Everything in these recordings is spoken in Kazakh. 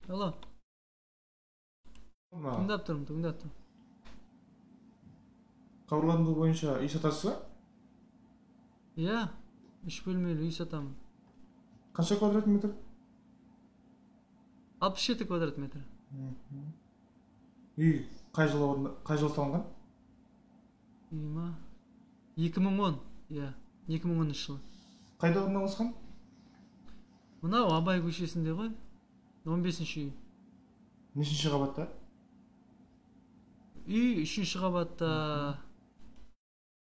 Алло. Мына. Тыңдап тұрмын, тыңдап тұрмын. Хабарландыру бойынша үй сатасыз ба? Иә, үш бөлмелі үй сатамын. Қанша квадрат метр? 67 квадрат метр. Үй қай жылы қай жылы салынған? Үй ма? 2010, иә, 2010 жылы. Қайда орналасқан? Мынау Абай көшесінде ғой, 15-үй. Нешінші қабатта? Үй үшінші қабатта,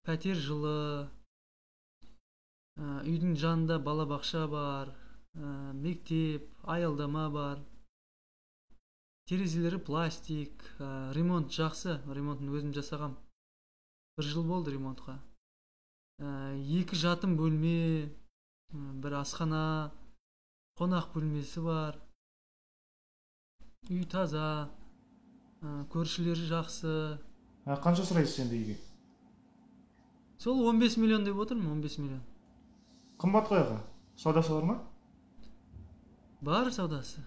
пәтер жылы, үйдің жанында балабақша бар, мектеп, аялдама бар. Терезелері пластик, ремонт жақсы, ремонтын өзім жасағам. Бір жыл болды ремонтқа. Екі жатын бөлме, бір асхана, қонақ бөлмесі бар. Үй таза, көршілері жақсы. Қанша сұрайсыз енді үйге? Сол 15 миллион деп отырмын, 15 миллион. Қымбат қой, аға. Саудасы бар ма? Бар саудасы.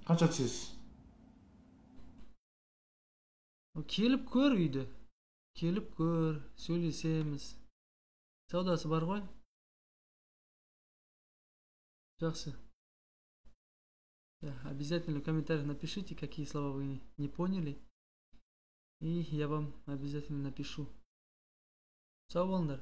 Қанша түсесіз? Келіп көр үйді. Келіп көр, сөйлесеміз. Саудасы бар ғой. Жақсы. Да, обязательно в комментариях напишите, какие слова вы не поняли. И я вам обязательно напишу. Сау болыңдар.